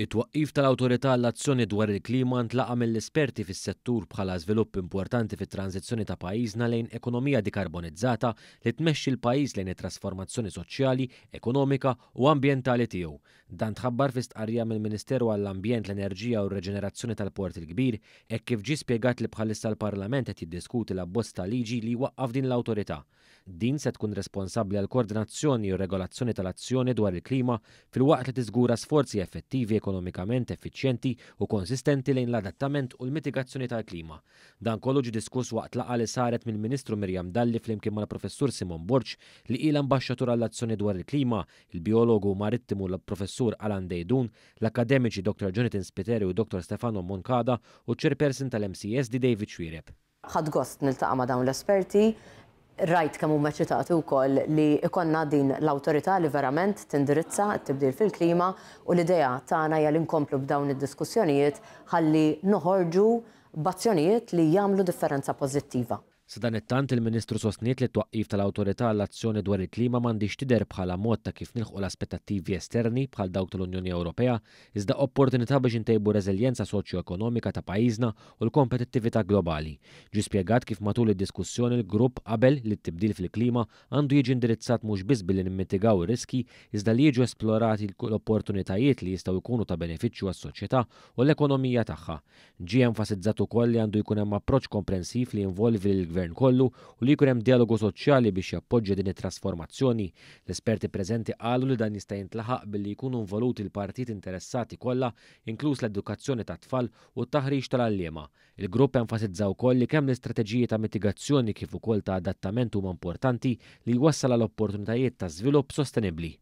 It-twaqqif tal-Awtorità għall-Azzjoni dwar il-Klima ntlaqa' mill-esperti fis-settur bħala żvilupp importanti fit-tranżizzjoni ta' pajjiżna lejn ekonomija dikarbonizzata li tmexxi l-pajjiż lejn it-trasformazzjoni soċjali, ekonomika u ambjentali tiegħu. Dan tħabbar fi stqarrija mill-Ministeru għall-Ambjent, l-Enerġija u r-Reġenerazzjoni tal-Port il-Kbir hekk kif ġie spjegat li bħalissa l-Parlament qed jiddiskuti l-abbozz ta' liġi li jwaqqaf din l-awtorità. Din se tkun responsabbli għall-koordinazzjoni u r-regolazzjoni tal-azzjoni dwar il-klima filwaqt li tiżgura sforzi effettivi ekonomikament effiċjenti u konsistenti lejn l-adattament u l-mitigazzjoni tal-klima. Dan kollu ġie diskuss waqt laqgħa li saret mill-Ministru Miriam Dalli flimkien mal-Professur Simon Borg li hi l-Ambaxxatur għall-Azzjoni dwar il-Klima, il-bijologu marittimu l-Professur Alan Deidun, l-akkademiċi Dottor Jonathan Spiteri u Dottor Stefano Moncada u ċ-Chairperson tal-MCESD David Xuereb. Ħadt gost niltaqa' ma' dawn l-esperti, rajt kemm huma eċitati wkoll li jkollna din l-awtorità li verament tindirizza t-tibdil fil-klima u l-idea tagħna hija li nkomplu b'dawn id-diskussjonijiet ħalli noħorġu b'azzjonijiet li jagħmlu differenza pożittiva. Sadanittant, il-Ministru sostniet li t-twaqqif tal-Awtorità għall-Azzjoni dwar il-Klima m'għandhiex tidher bħala mod ta' kif nilħqu l-aspettattivi esterni bħal dawk tal-Unjoni Ewropea iżda opportunità biex intejbu r-reżiljenza soċjo-ekonomika ta' pajjiżna u l-kompetittività globali. Ġie spjegat kif matul id-diskussjoni l-grupp qabel li t-tibdil fil-klima għandu jiġi indirizzat mhux biss billi nimmitigaw ir-riskji iżda li jiġu esplorati l-opportunitajiet li jistgħu jkunu ta' benefiċċju għas-soċjetà u l-ekonomija tagħha. Ġie enfasizzat ukoll li għandu jkun hemm approċċ komprensiv li jinvolvi lill-Gvern kollu u li jkun hemm djalogu soċjali biex jappoġġja din it-trasformazzjoni. L-esperti preżenti qalu li dan jista' jintlaħaq billi jkunu involuti l-partijiet interessati kollha inkluż l-edukazzjoni tat-tfal u t-taħriġ tal-għalliema. Il-grupp enfasizza wkoll li kemm l-istrateġiji ta' mitigazzjoni kif ukoll ta' adattament huma importanti li jwassal għal opportunitajiet ta' żvilupp sostenibbli.